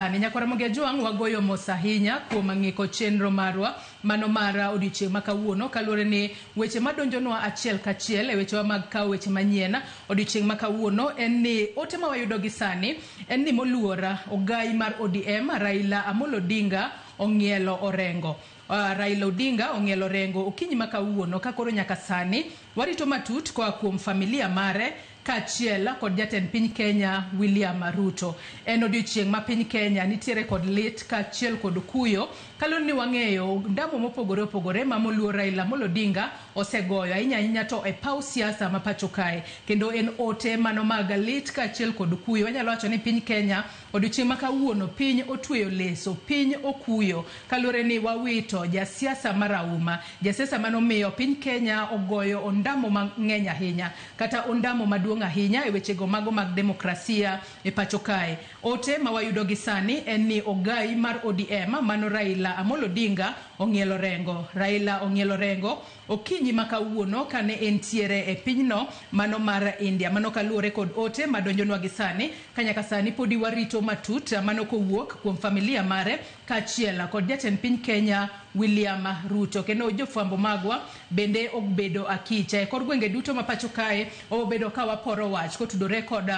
Ani nyakwara Mogi Ajwang' wagoyo mos ahinya kuom ng'iko chenro marwa mano mar odiochieng' ma kawuono kaluwore ni weche madonjonwa achiel kachiel e wechewa mag kawo weche manyien odiochieng' ma kawuono en ni ote ma wayudo gi sani en ni moluor ogai mar ODM Raila Amolo Odinga ong'ielo Orengo. Raila Odinga ong'ielo Orengo okinyi ma kawuono ka koro nyaka sani warito matut koa kuom familia mare kaachiel kod jatend piny Kenya William Ruto. En odiochieng' ma piny Kenya nitiere kod lit kaachiel kod kuyo kaluwore ni wang'eyo ndamo mopogore opogore ma moluor Raila Amolo Odinga osegoyo ahinya ahinya to e paw siasa ma pacho kae. Kendo en ote mano mag lit kaachiel kod kuyo. Wanyalo wacho ni piny Kenya odiochieng' ma kawuono piny otweyo leso, piny okuyo kaluwore ni wawito jasiasa marahuma, jasiasa manomiyo piny Kenya ogoyo ondamo mang'eny ahinya kata ondamo maduong' ahinya e wechego mago mag demokrasia e pacho kae. Ote ma wayudo gi sani en ni ogai mar ODM mano Raila Amolo Odinga ong'ielo Orengo. Raila ong'ielo Orengo okinyi ma kawuono kane entiere e pinyno mano mar India. Mano kaluwore kod ote madonjonwa gi sani ka nyaka sani podi warito matut mano kowuok kuom familia mare kaachiel kod jatend piny Kenya William Ruto. Kendo jofwambo magwa bende obedo akicha e kor gwenge duto ma pacho kae obedo ka waporo wach kotudore kod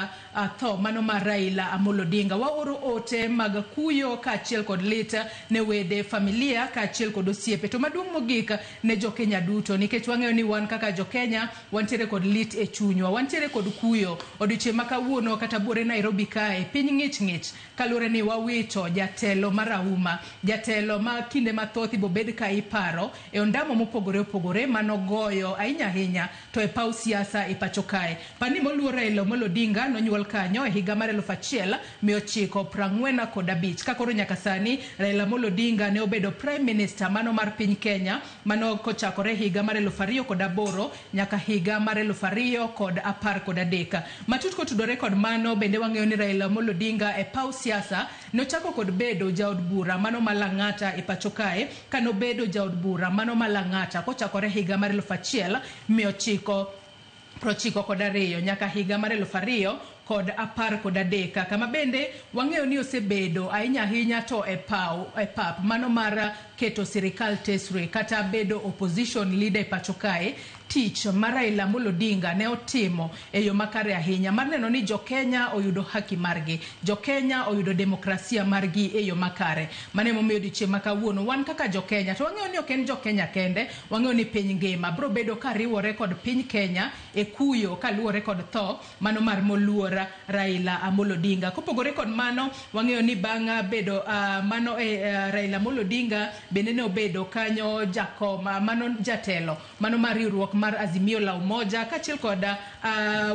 tho mano mar Raila Amolo Odinga. Waoro ote mag kuyo kaachiel kod lit ne wede familia kaachiel kod osiepe. To maduong' mogik ne jokenya duto nikech wang'eyo ni wan kaka jokenya wantiere kod lit e chunywa, wantiere kod kuyo. Odiochieng' ma kawuono kata buore Nairobi kae piny ng'ich ng'ich kaluwore ni wawito jatelo marahuma, jatelo ma kinde mathoth ibobed ka iparo e ondamo mopogore opogore manogoyo ahinya ahinya to e paw siasa e pacho kae. Pani moluor Raila Amolo Odinga nonyuol kanyo e higa mar 1945 ka koro nyaka sani Raila Amolo Odinga ne obedo Prime Minister mano mar piny Kenya mano kochakore higa mar 2008 nyaka higa mar 2013. Matut kotudore kod mano bende wang'eyo ni Raila Amolo Odinga e paw siasa nochako kod bedo jaod bura mano ma Lang'ata e pacho kae kanobedo jaod bura mano ma Lang'ata kochakore higa mar 1992 nyaka higa mar 2013 kama bende wang'eyo ni osebedo ahinya ahinya to e paw e pap mano mar keto sirikal tesre kata bedo opposition leader e pacho kae. Tich mar Raila Amolo Odinga ne otimo e yo makare ahinya mar neno ni jokenya oyudo haki margi, jokenya oyudo demokrasia margi e yo makare. Mano emomiyo odiochieng' ma kawuono wan kaka jokenya to wang'eyo ni ok en jokenya kende, wang'eyo ni piny ngima biro bedo ka riwore kod piny Kenya e kuyo kaluwore kod tho mano mar moluor Raila Amolo Odinga. Kopogore kod mano, wang'eyo ni bang' bedo mano Raila Amolo Odinga bende ne obedo kanyo jakom mano jatelo mano mar riwruok mar Azimio la Umoja kaachiel kod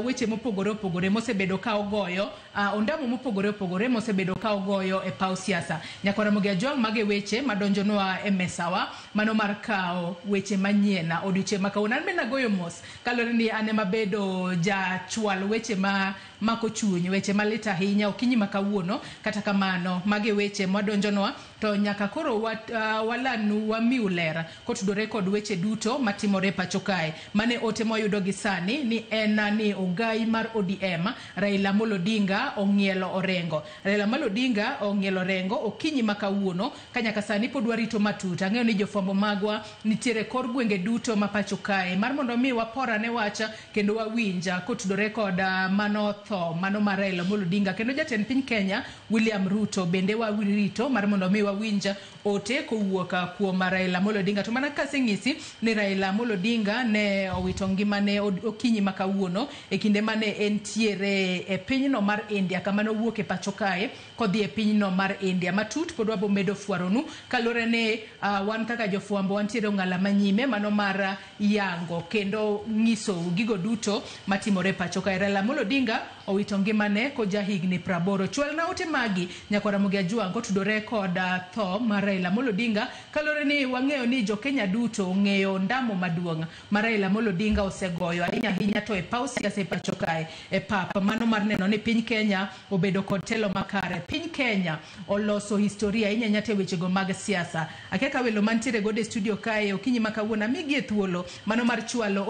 weche mopogore opogore mosebedo ka ogoyo ondamo mopogore opogore mosebedo ka ogoyo e paw siasa. Nyakwara Ramogi Ajwang' mago e weche madonjonwa e mesawa mano mar kawo weche manyien odiochieng' ma kawuono. An bende agoyo mos kaluwore ni an ema abedo jachwal weche ma mako chuny, weche malit ahinya okinyi ma kawuono. Kata kamano mago e weche madonjonwa to nyaka koro walanu wamiu ler kotudore kod weche duto matimore e pacho kae. Mane ote mwayudo gi sani ni en ni ogai mar ODM Raila Amolo Odinga ong'ielo Orengo. Raila Amolo Odinga ong'ielo Orengo okinyi ma kawuono ka nyaka sani pod warito matut. Ang'eyo ni jofwambo magwa nitiere kor gwenge duto ma pacho kae mar mondo mi waporane wach kendo wawinj kotudore kod mano tho mano mar Raila Amolo Odinga kendo jatend piny Kenya William Ruto bende warito mar mondo mi wawinj ote kowuok kuom Raila Amolo Odinga. To mana kaseng'isi ni Raila Amolo Odinga ne owito ngimane okinyi ma kawuono e kinde mane entiere e pinyno mar India kama nowuok e pacho kae kodhi e pinyno mar India. Matut pod wabo medo fwaronu kaluwore ni wan kaka jofwambo wantiere ong'ala manyime mano mar yango kendo nyisou gigo duto matimore e pacho kae. Raila Amolo Odinga owito ngimane koja higni 80. Chwalna ote magi nyakwara Ramogi Ajwang' kotudore kod tho mar Raila Amolo Odinga kaluwore ni wang'eyo ni jokenya duto ong'eyo ndamo maduong' ma Raila Amolo Odinga osegoyo ahinya ahinya to e paw siasa e pacho kae e pap mano mar neno ni piny Kenya obedo kod telo makare. Piny Kenya oloso historia ahinya ahinya to e wechego mag siasa. Akia ka welo mantiere godo e studio kae okinyi ma kawuono amigi e thuolo mano mar chwalo